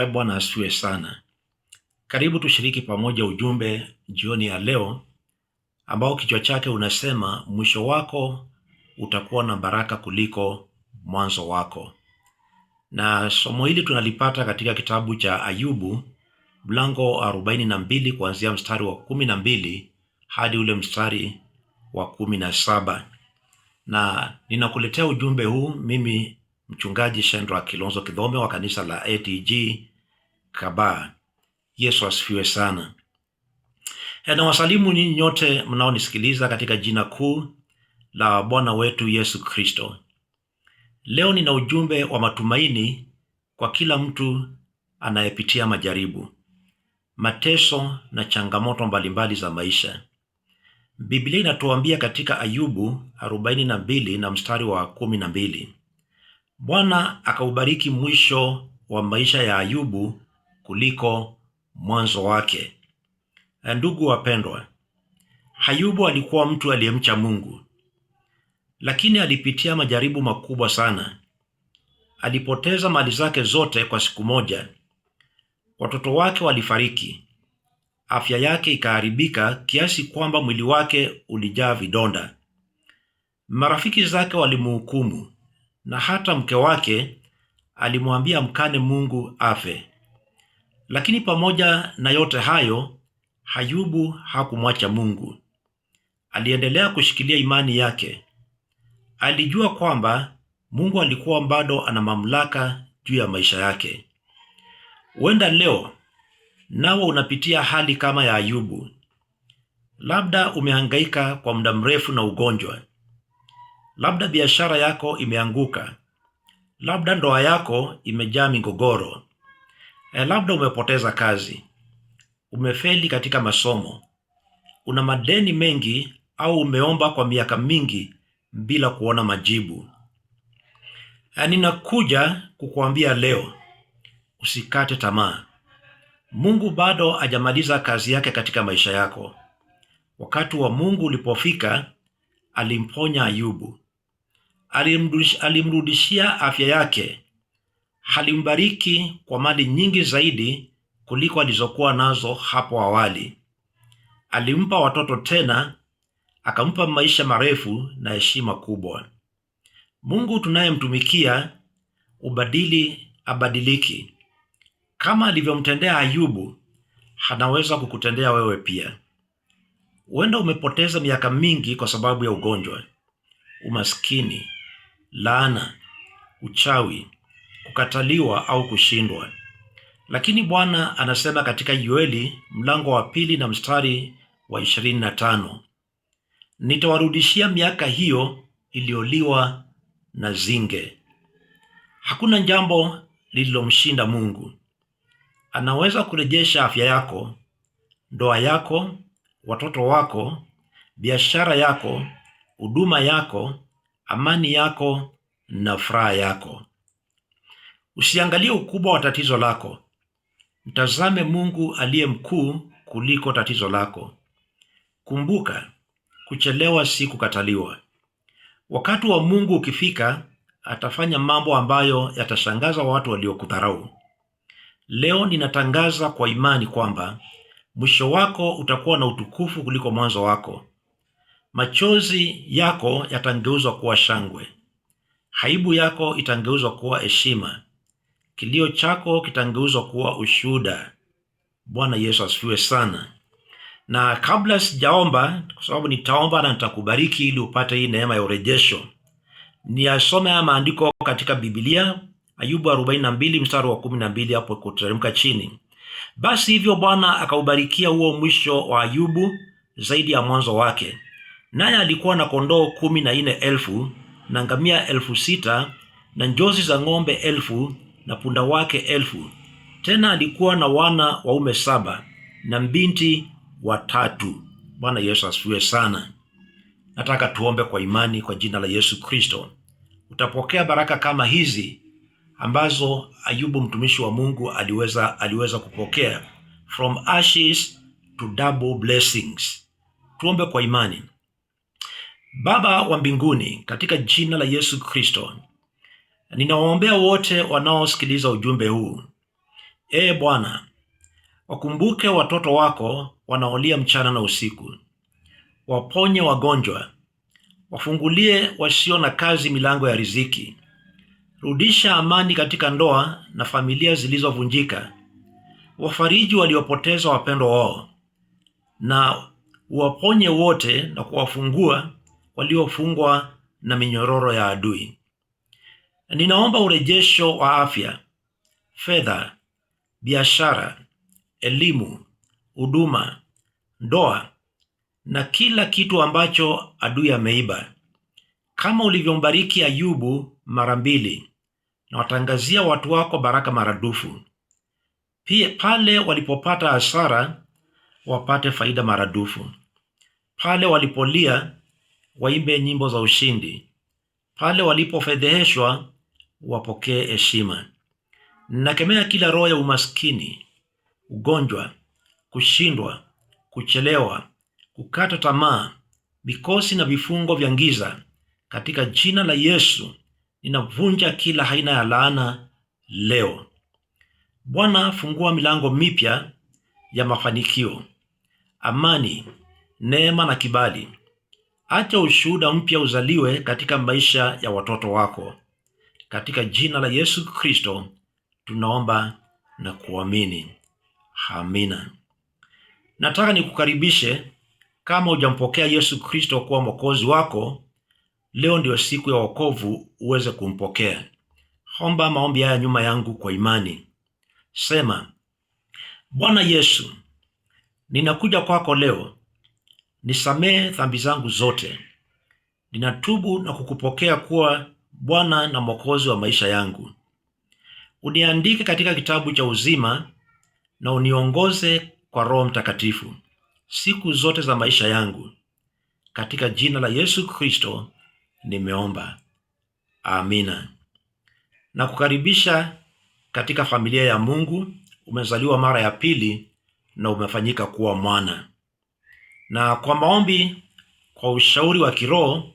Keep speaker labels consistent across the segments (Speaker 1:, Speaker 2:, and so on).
Speaker 1: Bwana asifiwe sana. Karibu tushiriki pamoja ujumbe jioni ya leo ambao kichwa chake unasema mwisho wako utakuwa na baraka kuliko mwanzo wako. Na somo hili tunalipata katika kitabu cha Ayubu mlango wa 42 kuanzia mstari wa 12 hadi ule mstari wa 17. Na ninakuletea ujumbe huu mimi mchungaji Shendra Kilonzo Kidhome wa kanisa la ATG Kabaa. Yesu asifiwe sana. Na wasalimu nyinyi nyote mnaonisikiliza katika jina kuu la Bwana wetu Yesu Kristo. Leo nina ujumbe wa matumaini kwa kila mtu anayepitia majaribu, mateso na changamoto mbalimbali za maisha. Biblia inatuambia katika Ayubu 42 na mstari wa 12, Bwana akaubariki mwisho wa maisha ya Ayubu kuliko mwanzo wake. Ndugu wapendwa, Ayubu alikuwa mtu aliyemcha Mungu, lakini alipitia majaribu makubwa sana. Alipoteza mali zake zote kwa siku moja, watoto wake walifariki, afya yake ikaharibika kiasi kwamba mwili wake ulijaa vidonda. Marafiki zake walimhukumu na hata mke wake alimwambia mkane Mungu afe. Lakini pamoja na yote hayo, Ayubu hakumwacha Mungu. Aliendelea kushikilia imani yake. Alijua kwamba Mungu alikuwa bado ana mamlaka juu ya maisha yake. Huenda leo nawe unapitia hali kama ya Ayubu. Labda umehangaika kwa muda mrefu na ugonjwa. Labda biashara yako imeanguka. Labda ndoa yako imejaa migogoro. Labda umepoteza kazi, umefeli katika masomo, una madeni mengi, au umeomba kwa miaka mingi bila kuona majibu. Ninakuja kukuambia leo, usikate tamaa. Mungu bado hajamaliza kazi yake katika maisha yako. Wakati wa Mungu ulipofika, alimponya Ayubu, alimrudishia afya yake, alimbariki kwa mali nyingi zaidi kuliko alizokuwa nazo hapo awali. Alimpa watoto tena, akampa maisha marefu na heshima kubwa. Mungu tunayemtumikia ubadili abadiliki. Kama alivyomtendea Ayubu, anaweza kukutendea wewe pia. Huenda umepoteza miaka mingi kwa sababu ya ugonjwa, umaskini, laana, uchawi, kukataliwa au kushindwa. Lakini Bwana anasema katika Yoeli mlango wa 2 na mstari wa 25, nitawarudishia miaka hiyo iliyoliwa na zinge. Hakuna jambo lililomshinda Mungu. Anaweza kurejesha afya yako, ndoa yako, watoto wako, biashara yako, huduma yako, amani yako na furaha yako. Usiangalie ukubwa wa tatizo lako. Mtazame Mungu aliye mkuu kuliko tatizo lako. Kumbuka, kuchelewa si kukataliwa. Wakati wa Mungu ukifika, atafanya mambo ambayo yatashangaza watu waliokudharau. Leo ninatangaza kwa imani kwamba mwisho wako utakuwa na utukufu kuliko mwanzo wako. Machozi yako yatageuzwa kuwa shangwe. Aibu yako itageuzwa kuwa heshima. Kilio chako kitageuzwa kuwa ushuhuda. Bwana Yesu asifiwe sana. Na kabla sijaomba, kwa sababu nitaomba na nitakubariki ili upate hii neema ya urejesho, niasome haya maandiko katika Biblia, Ayubu 42 mstari wa 12 hapo kuteremka chini. Basi hivyo Bwana akaubarikia huo mwisho wa Ayubu zaidi ya mwanzo wake. Naye alikuwa na kondoo 14,000 na ngamia 6,000 na njozi za ng'ombe 1,000 na punda wake 1,000. Tena alikuwa na wana waume 7 na binti 3. Bwana Yesu asifiwe sana. Nataka tuombe kwa imani kwa jina la Yesu Kristo. Utapokea baraka kama hizi ambazo Ayubu mtumishi wa Mungu aliweza kupokea. From ashes to double blessings. Tuombe kwa imani. Baba wa mbinguni, katika jina la Yesu Kristo, ninawaombea wote wanaosikiliza ujumbe huu. Ee Bwana, wakumbuke watoto wako wanaolia mchana na usiku. Waponye wagonjwa, wafungulie wasio na kazi milango ya riziki. Rudisha amani katika ndoa na familia zilizovunjika. Wafariji waliopoteza wapendwa wao, na uwaponye wote na kuwafungua waliofungwa na minyororo ya adui. Ninaomba urejesho wa afya, fedha, biashara, elimu, huduma, ndoa na kila kitu ambacho adui ameiba. Kama ulivyombariki Ayubu mara mbili, na watangazia watu wako baraka maradufu. Pia pale walipopata hasara wapate faida maradufu. Pale walipolia waimbe nyimbo za ushindi. Pale walipofedheheshwa wapokee heshima. Nakemea kila roho ya umaskini, ugonjwa, kushindwa, kuchelewa, kukata tamaa, mikosi na vifungo vya giza. Katika jina la Yesu ninavunja kila aina ya laana leo. Bwana, fungua milango mipya ya mafanikio, amani, neema na kibali. Acha ushuhuda mpya uzaliwe katika maisha ya watoto wako. Katika jina la Yesu Kristo tunaomba na kuamini, amina. Nataka nikukaribishe, kama hujampokea Yesu Kristo kuwa mwokozi wako, leo ndio siku ya wokovu uweze kumpokea. Omba maombi haya nyuma yangu kwa imani. Sema: Bwana Yesu, ninakuja kwako leo, nisamehe dhambi zangu zote. Ninatubu na kukupokea kuwa Bwana na Mwokozi wa maisha yangu. Uniandike katika kitabu cha uzima na uniongoze kwa Roho Mtakatifu siku zote za maisha yangu. Katika jina la Yesu Kristo nimeomba, amina. Na kukaribisha katika familia ya Mungu. Umezaliwa mara ya pili na umefanyika kuwa mwana. Na kwa maombi, kwa ushauri wa kiroho,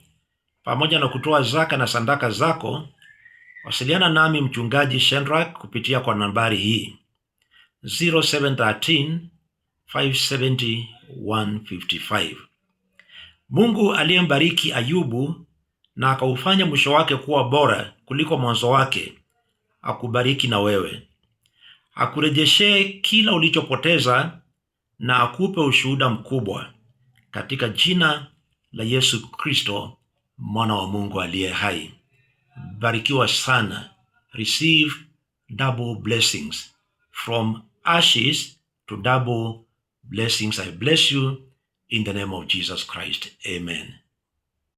Speaker 1: pamoja na kutoa zaka na sadaka zako, wasiliana nami Mchungaji Shendrak kupitia kwa nambari hii 0713 570 155. Mungu aliyembariki Ayubu na akaufanya mwisho wake kuwa bora kuliko mwanzo wake, akubariki na wewe, akurejeshee kila ulichopoteza na akupe ushuhuda mkubwa, katika jina la Yesu Kristo, mwana wa Mungu aliye hai. Barikiwa sana. Receive double blessings from ashes to double blessings. I bless you in the name of Jesus Christ. Amen.